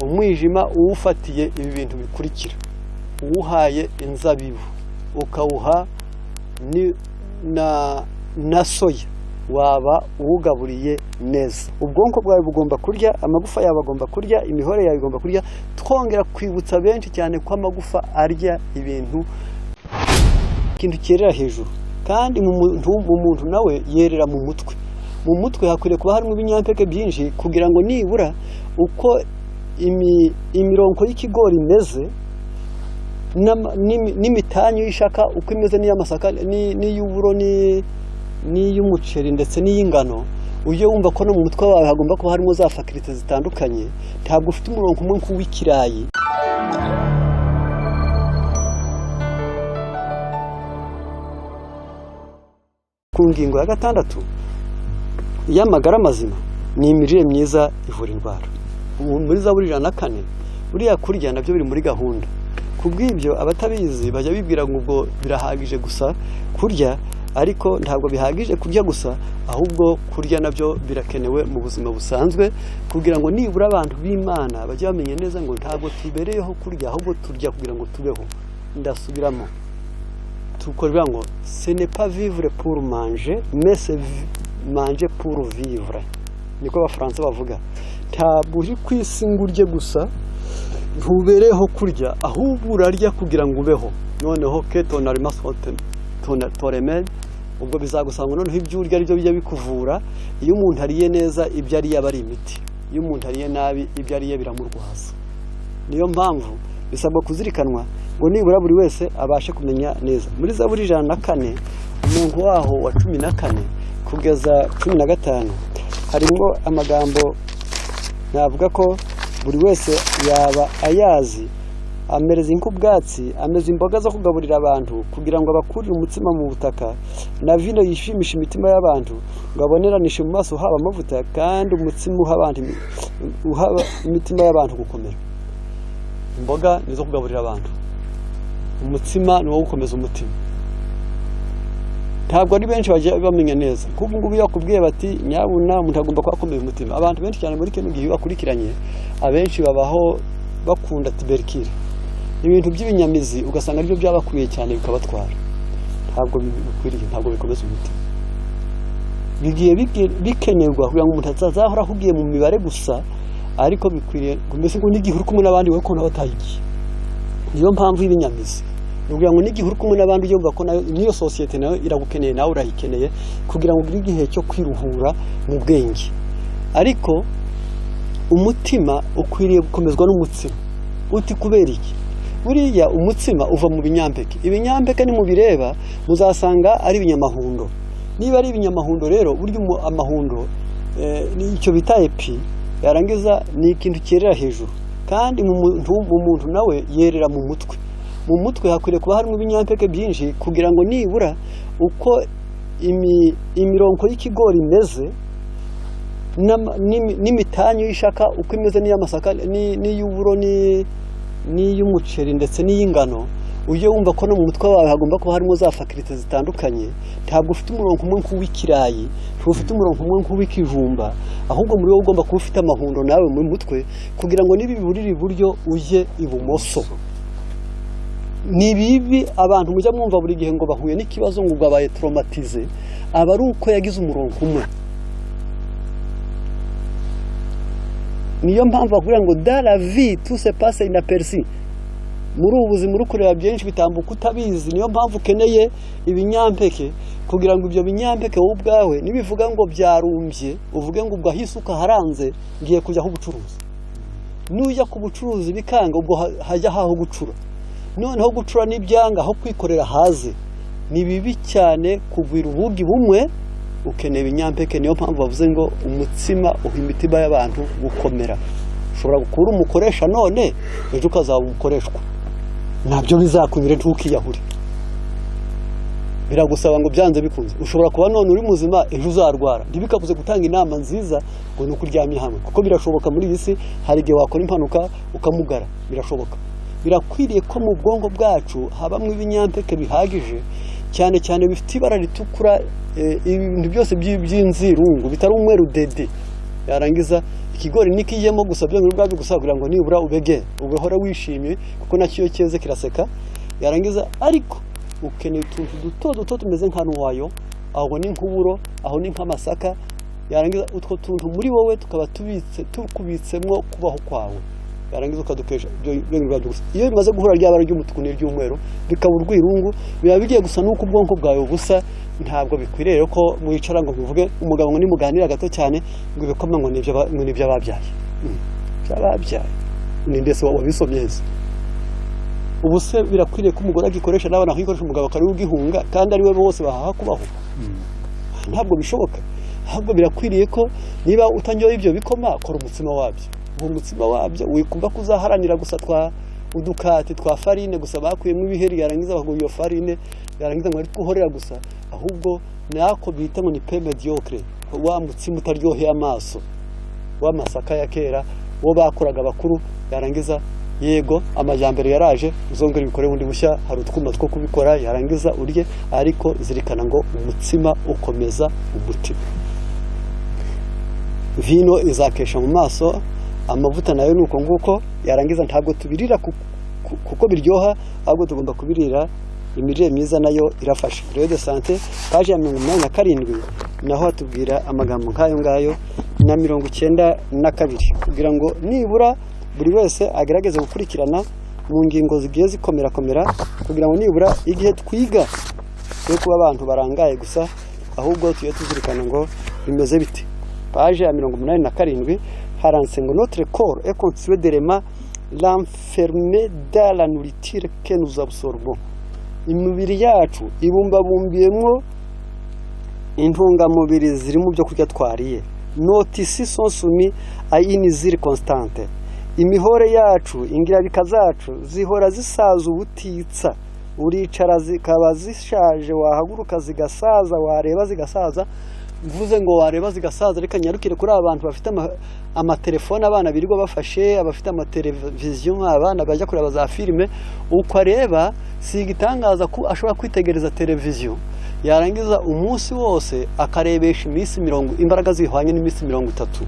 Umwijima uwufatiye ibi bintu bikurikira: uwuhaye inzabibu, ukawuha na soya, waba uwugaburiye neza. Ubwonko bwawe bugomba kurya, amagufa yawe agomba kurya, imihore yawe igomba kurya. Twongera kwibutsa benshi cyane ko amagufa arya ibintu, ikintu cyerera hejuru, kandi mu muntu nawe yerera mu mutwe. Mu mutwe hakwiriye kuba harimo ibinyampeke byinshi kugira ngo nibura uko imirongo y'ikigori imeze n'imitanyu y'ishaka uko imeze, n'iy'amasaka, n'iy'uburo, n'iy'umuceri ndetse n'iy'ingano, ujye wumva ko no mu mutwe wawe hagomba kuba harimo za faculté zitandukanye. Ntabwo ufite umurongo umwe nk'uw'ikirayi. Ku ngingo ya gatandatu y'amagara mazima ni imirire myiza ivura indwara. Muri Zaburi 104, buriya kurya nabyo biri muri gahunda. Ku bw'ibyo abatabizi bajya bibwira ngo ubwo birahagije gusa kurya, ariko ntabwo bihagije kurya gusa, ahubwo kurya nabyo birakenewe mu buzima busanzwe, kugira ngo nibura abantu b'Imana bajye bamenya neza ngo ntabwo tubereyeho kurya, ahubwo turya kugira ngo tubeho. Ndasubiramo, tukora ngo ce n'est pas vivre pour manger, mais c'est manger pour vivre. Niko Abafaransa bavuga. Ntabwo uri ku isi ngo urye gusa, ntubereho kurya, ahubwo urarya kugira ngo ubeho. Noneho que ton aliment soit ton remède, ubwo bizagusanga noneho ibyo urya aribyo bijya bikuvura. Iyo umuntu ariye neza, ibyo ariye aba ari imiti. Iyo umuntu ariye nabi, ibyo ariye biramurwaza. Niyo mpamvu bisabwa kuzirikanwa ngo nibura buri wese abashe kumenya neza. Muri Zaburi 104, umuntu waho wa 14 kugeza 15, harimo amagambo navuga ko buri wese yaba ayazi. Amereza nk'ubwatsi, ameza imboga zo kugaburira abantu, kugira ngo abakurire umutsima mu butaka, na vino yishimisha imitima y'abantu, ngo aboneranishe mu maso haba amavuta, kandi umutsima uha imitima y'abantu gukomera. Imboga ni izo kugaburira abantu, umutsima ni uwo gukomeza umutima. Ntabwo ari benshi bajya bamenya neza. Kuko ngubu iyo bakubwiye bati nyabuna umuntu agomba kuba akomeye umutima, abantu benshi cyane muri kino gihe bakurikiranye, abenshi babaho bakunda tubercule, ibintu by'ibinyamizi, ugasanga aribyo byabakwiye cyane bikabatwara. Ntabwo bikwiriye, ntabwo bikomeza umutima. Bigiye bikenerwa kugira ngo umuntu atazahora ahugiye mu mibare gusa, ariko bikwiriye mbese ngo n'igihe uri kumwe n'abandi wowe ko nawe utayigiye. Niyo mpamvu y'ibinyamizi, ni ukugira ngo n'igihe uri kumwe n'abandi ujye wumva ko nayo n'iyo sosiyete nayo iragukeneye, nawe urayikeneye, kugira ngo ugire igihe cyo kwiruhura mu bwenge. Ariko umutima ukwiriye gukomezwa n'umutsima. Uti kubera iki? Buriya umutsima uva mu binyampeke. Ibinyampeke nimubireba muzasanga ari ibinyamahundo. Niba ari ibinyamahundo rero, burya amahundo icyo bita epi, yarangiza ni ikintu cyerera hejuru, kandi mu muntu nawe yerera mu mutwe. Mu mutwe hakwiriye kuba harimo ibinyampeke byinshi kugira ngo nibura uko imirongo y'ikigori imeze n'imitanyu y'ishaka uko imeze, n'iy'amasaka, n'iy'uburo, n'iy'umuceri ndetse n'iy'ingano, ujye wumva ko no mu mutwe wawe hagomba kuba harimo za faculté zitandukanye. Ntabwo ufite umurongo umwe nk'uw'ikirayi, ntufite umurongo umwe nk'uw'ikijumba, ahubwo muri wowe ugomba kuba ufite amahundo nawe mu mutwe, kugira ngo niba biburira iburyo ujye ibumoso. Ni bibi abantu mujya mwumva buri gihe ngo bahuye n'ikibazo ngo babaye traumatisé, aba ari uko yagize umurongo umwe. Niyo mpamvu bakubwira ngo dans la vie tout se passe inaperçu. Muri ubu buzima uri kureba byinshi bitambuka utabizi. Niyo mpamvu ukeneye ibinyampeke, kugira ngo ibyo binyampeke wowe ubwawe nibivuga ngo byarumbye, uvuge ngo ubwo ahisuka haranze ngiye kujya aho ubucuruzi. Nujya ku bucuruzi bikanga, ubwo hajya haho gucura. Noneho gucura n'ibyanga, aho kwikorera haze. Ni bibi cyane kugwira ubugi bumwe, ukeneye ibinyampeke. Niyo mpamvu bavuze ngo umutsima uha imitima y'abantu gukomera. Ushobora gukura umukoresha none, ejo ukazaba umukoreshwa, nabyo bizakunyure, ntukiyahure. Biragusaba ngo byanze bikunze, ushobora kuba none uri muzima, ejo uzarwara. Ntibikabuze gutanga inama nziza ngo ni uko uryamye hamwe, kuko birashoboka muri iyi si hari igihe wakora impanuka ukamugara, birashoboka. Birakwiriye ko mu bwonko bwacu habamo ibinyampeke bihagije, cyane cyane bifite ibara ritukura, ibintu byose by'inzirungu bitari umweru dede. Yarangiza Ikigori nikijyemo gusa byonyine ubwabyo gusa, kugira ngo nibura ubege ugahora wishimye, kuko nacyo iyo cyeze kiraseka. Yarangiza ariko ukeneye utuntu duto duto tumeze nka noyau, aho ni nk'uburo, aho ni nk'amasaka. Yarangiza utwo tuntu muri wowe tukaba tubitse, tukubitsemo kubaho kwawe. Yarangiza ukadukoresha byonyine ubwabyo gusa. Iyo bimaze guhura ryaba ry'umutuku n'iry'umweru, bikaba urwirungu, biba bigiye gusa n'uko ubwonko bwawe busa. Ntabwo bikwiriye rero ko mwicara ngo muvuge umugabo ngo nimuganira gato cyane ngo ibikoma ngo ni iby'ababyaye. By'ababyaye ni ndetse wabisomye se? Ubu se birakwiriye ko umugore agikoresha n'abana akagikoresha, umugabo akaba ariwe ugihunga kandi ari we bose bahaha kubaho? Ntabwo bishoboka. Ahubwo birakwiriye ko niba utanyoye ibyo bikoma, kora umutsima wabyo. Uwo mutsima wabyo wikumva ko uzaharanira gusa twa udukati twa farine gusa bakuyemo ibiheri, yarangiza bakaguha iyo farine, yarangiza ngo ari uhorera gusa. Ahubwo nako bita ngo ni pain médiocre, wa mutsima utaryoheye amaso w'amasaka ya kera wo bakoraga bakuru. Yarangiza yego amajyambere yaraje, uzongera ubikore bundi bushya, hari utwuma two kubikora, yarangiza urye. Ariko zirikana ngo umutsima ukomeza umutima, vino izakesha mu maso, amavuta nayo ni uko nguko. Yarangiza ntabwo tubirira kuko biryoha, ahubwo tugomba kubirira imirire myiza nayo irafasha. Rero de santé, page ya 87, naho hatubwira amagambo nk'ayo ngayo, na 92, kugira ngo nibura buri wese agerageze gukurikirana mu ngingo zigiye zikomerakomera, kugira ngo nibura igihe twiga twe kuba abantu barangaye gusa, ahubwo tujye tuzirikana ngo bimeze bite. Page ya 87 haranditse ngo: "Notre corps est constitué d'éléments renfermés dans la nourriture que nous absorbons." Imibiri yacu ibumbabumbyemo intungamubiri ziri mu byo kurya twariye. "Nos tissus sont soumis à une usure constante." Imihore yacu, ingirabika zacu zihora zisaza ubutitsa. Uricara zikaba zishaje, wahaguruka zigasaza, wareba zigasaza. Mvuze ngo wareba zigasaza, reka nyarukire kuri aba bantu bafite amatelefone, abana birirwa bafashe, abafite amateleviziyo, abana bajya kureba za filime. Uko areba si igitangaza ko ashobora kwitegereza televiziyo, yarangiza umunsi wose akarebesha iminsi mirongo, imbaraga zihwanye n'iminsi 30,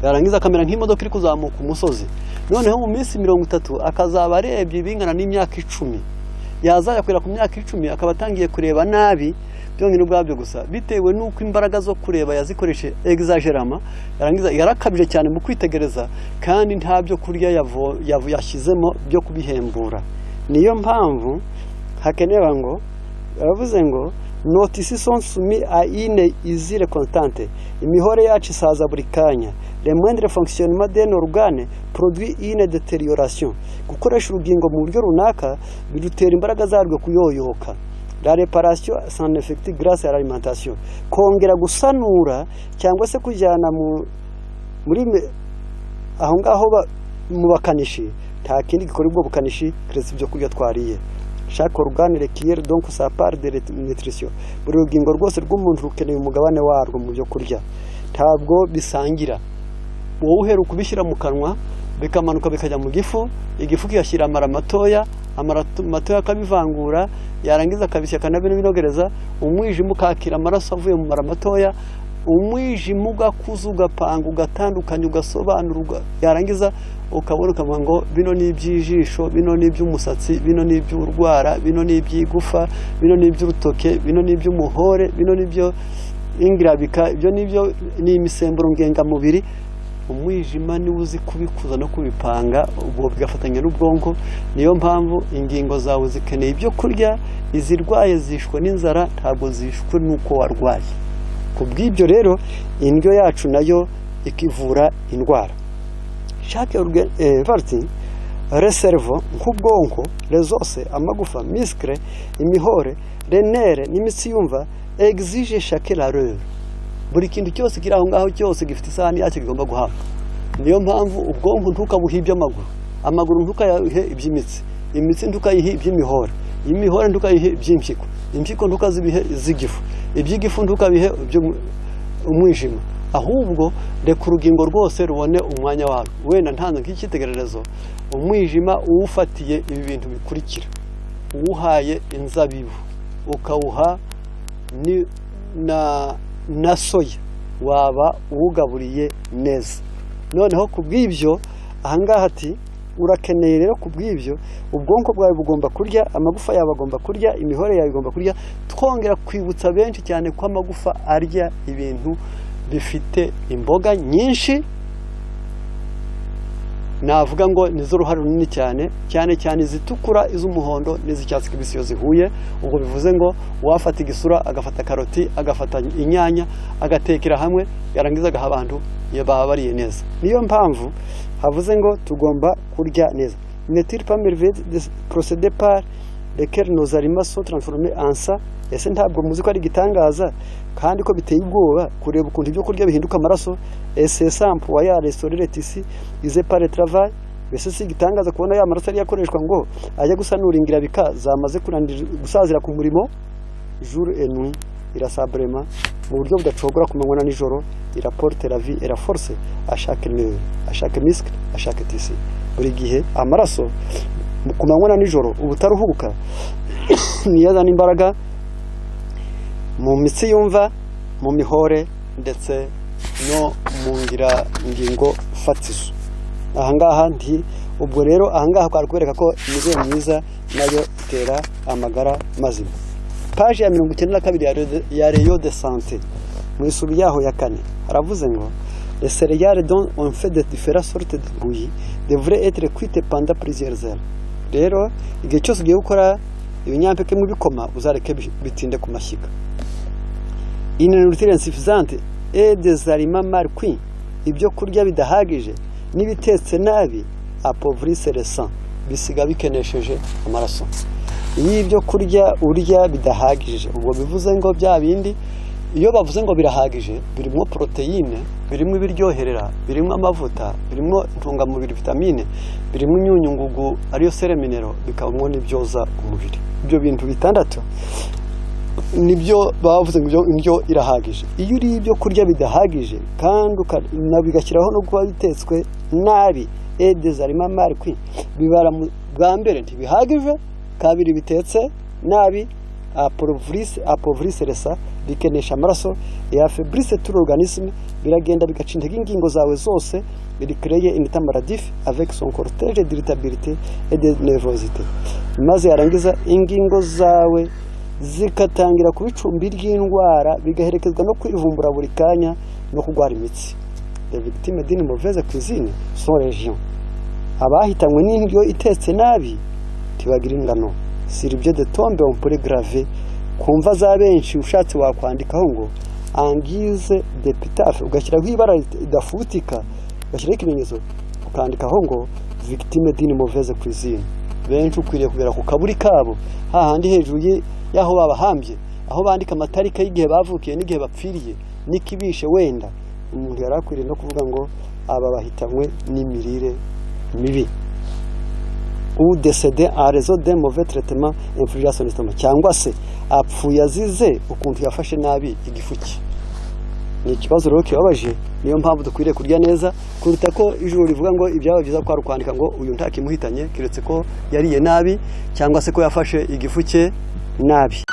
yarangiza akamera nk'imodoka iri kuzamuka umusozi. Noneho mu minsi 30 akazaba arebye ibingana n'imyaka 10. Yazajya kugera ku myaka 10 akaba atangiye kureba nabi byonyine ubwabyo gusa, bitewe n'uko imbaraga zo kureba yazikoreshe exagérément. Yarangiza yarakabije cyane mu kwitegereza, kandi nta byo kurya yashyizemo byo kubihembura. Niyo mpamvu hakenewe ngo, baravuze ngo: "Nos tissus sont soumis à une usure constante." Imihore yacu isaza buri kanya. "Le moindre fonctionnement d'un organe produit une détérioration." Gukoresha urugingo mu buryo runaka bidutera imbaraga zarwo kuyoyoka. "La réparation s'en effectue grâce à l'alimentation." Kongera gusanura cyangwa se kujyana mu muri aho ngaho mu bakanishi, nta kindi gikora ubwo bukanishi keretse ibyo kurya twariye. "Chaque organe requiert donc sa part de nutrition." Buri rugingo rwose rw'umuntu rukeneye umugabane warwo mu byo kurya. Ntabwo bisangira. Wowe uheruka kubishyira mu kanwa, bikamanuka bikajya mu gifu, igifu kigashyira amara matoya, amara matoya akabivangura, yarangiza akabisya akanabinogereza, umwijima ukakira amaraso avuye mu mara matoya, umwijima ugakuza, ugapanga, ugatandukanya, ugasobanura, yarangiza ukabona ukavuga ngo bino ni iby'ijisho, bino ni iby'umusatsi, bino ni iby'urwara, bino ni iby'igufa, bino ni iby'urutoke, bino ni iby'umuhore, bino ni ibyo ingirabika, ibyo ni ibyo ni imisemburo ngengamubiri. Umwijima niwo uzi kubikuza no kubipanga, ubwo bigafatanya n'ubwonko. Niyo mpamvu ingingo zawe zikeneye ibyo kurya. Izirwaye zishwe n'inzara, ntabwo zishwe n'uko warwaye. Ku bw'ibyo rero indyo yacu nayo ikivura indwara. Chaque partie, le cerveau nk'ubwonko, les os amagufa, muscles imihore, les nerfs n'imitsi yumva, exige chacun la leur. Buri kintu cyose kiri aho ngaho cyose gifite isahani yacyo kigomba guhabwa. Niyo mpamvu ubwonko ntukabuhe iby'amaguru, amaguru ntukayahe iby'imitsi, imitsi ntukayihe iby'imihore, imihore ntukayihe iby'impyiko, impyiko ntukazibihe iz'igifu, iby'igifu ntukabihe umwijima. Ahubwo reka urugingo rwose rubone umwanya warwo. Wenda ntanze nk'icyitegererezo: umwijima uwufatiye ibi bintu bikurikira, uwuhaye inzabibu, ukawuha na soya, waba uwugaburiye neza. Noneho ku bw'ibyo, ahangaha ati urakeneye rero ku bw'ibyo, ubwonko bwawe bugomba kurya, amagufa yawe agomba kurya, imihore yawe igomba kurya. Twongera kwibutsa benshi cyane ko amagufa arya ibintu bifite imboga nyinshi. Navuga ngo nizo uruhare runini cyane cyane cyane izitukura, iz'umuhondo n'iz'icyatsi kibisi iyo zihuye. Ubwo bivuze ngo uwafata igisura, agafata karoti, agafata inyanya, agatekera hamwe, yarangiza agaha abantu, iyo baba bariye neza. Niyo mpamvu havuze ngo tugomba kurya neza. N'est-il pas merveilleux de procéder par lesquels nos aliments sont transformés en sang? Ese ntabwo muzi ko ari igitangaza kandi ko biteye ubwoba kureba ukuntu ibyo kurya bihinduka amaraso? Ese sample ya restaurer les tissus usés par le travail. Mbese si igitangaza kubona ya maraso ariyo akoreshwa ngo ajya gusanura ingirabika zamaze gusazira ku murimo? Jour et nuit, irasablement, mu buryo budacogora, ku manywa na nijoro, il apporte la vie et la force à chaque nerf, à chaque muscle, à chaque tissu. Buri gihe amaraso ku manywa na nijoro ubutaruhuka niyo azana imbaraga mu mitsi yumva, mu mihore, ndetse no mu ngirangingo fatizo. Ahangaha nti ubwo rero ahangaha kwari kubereka ko imirire myiza nayo itera amagara mazima. Page ya 92 ya Rayon de santé, mu isubi yaho ya kane, haravuze ngo les céréales dont on fait de différentes sortes de bouillies devraient être cuites pendant plusieurs heures. Rero igihe cyose ugiye gukora ibinyampeke mu bikoma, uzareke bitinde ku mashyiga. Une nourriture insuffisante et des aliments mal cuits, ibyo kurya bidahagije n'ibitetse nabi, appauvrissent le sang, bisiga bikenesheje amaraso. Iyo ibyo kurya urya bidahagije, ubwo bivuze ngo bya bindi iyo bavuze ngo birahagije, birimo poroteyine, birimo ibiryoherera, birimo amavuta, birimo intungamubiri, vitamine, birimo imyunyungugu ariyo sels minéraux, bikabamo n'ibyoza umubiri. Ibyo bintu bitandatu nibyo bavuze ngo indyo irahagije. Iyo uriye ibyo kurya bidahagije kandi bigashyiraho no kuba bitetswe nabi, et des aliments mal cuits, bibara bwa mbere ntibihagije, kabiri bitetse nabi, appauvrissent le sang, bikenesha amaraso, et affaiblissent tout l'organisme, biragenda bigaca intege ingingo zawe zose. Ils créent un état maladif avec son cortège d'irritabilité et de nervosité. Maze yarangiza ingingo zawe zikatangira kuba icumbi ry'indwara, bigaherekezwa no kwivumbura buri kanya no kurwara imitsi. Les victimes d'une mauvaise cuisine sont légion. Abahitanywe n'indyo itetse nabi ntibagira ingano. Sur bien des tombes on pourrait graver, ku mva za benshi ushatse wakwandikaho ngo en guise d'épitaphe, ugashyiraho ibara ridafutika, ugashyiraho ikimenyetso, ukandikaho ngo victime d'une mauvaise cuisine. Benshi ukwiriye kugera ku kaburi kabo, hahandi hejuru y'aho babahambye, aho bandika amatariki y'igihe bavukiye n'igihe bapfiriye n'ikibishe. Wenda umuntu yari akwiriye no kuvuga ngo aba bahitanywe n'imirire mibi, ou décédé en raison d'un mauvais traitement infligé à son estomac, cyangwa se apfuye azize ukuntu yafashe nabi igifu cye. Ni ikibazo rero kibabaje. Niyo mpamvu dukwiriye kurya neza kuruta ko ijuru rivuga ngo ibyaba byiza kwari ukwandika ngo uyu ntakimuhitanye keretse ko yariye nabi cyangwa se ko yafashe igifu cye nabi.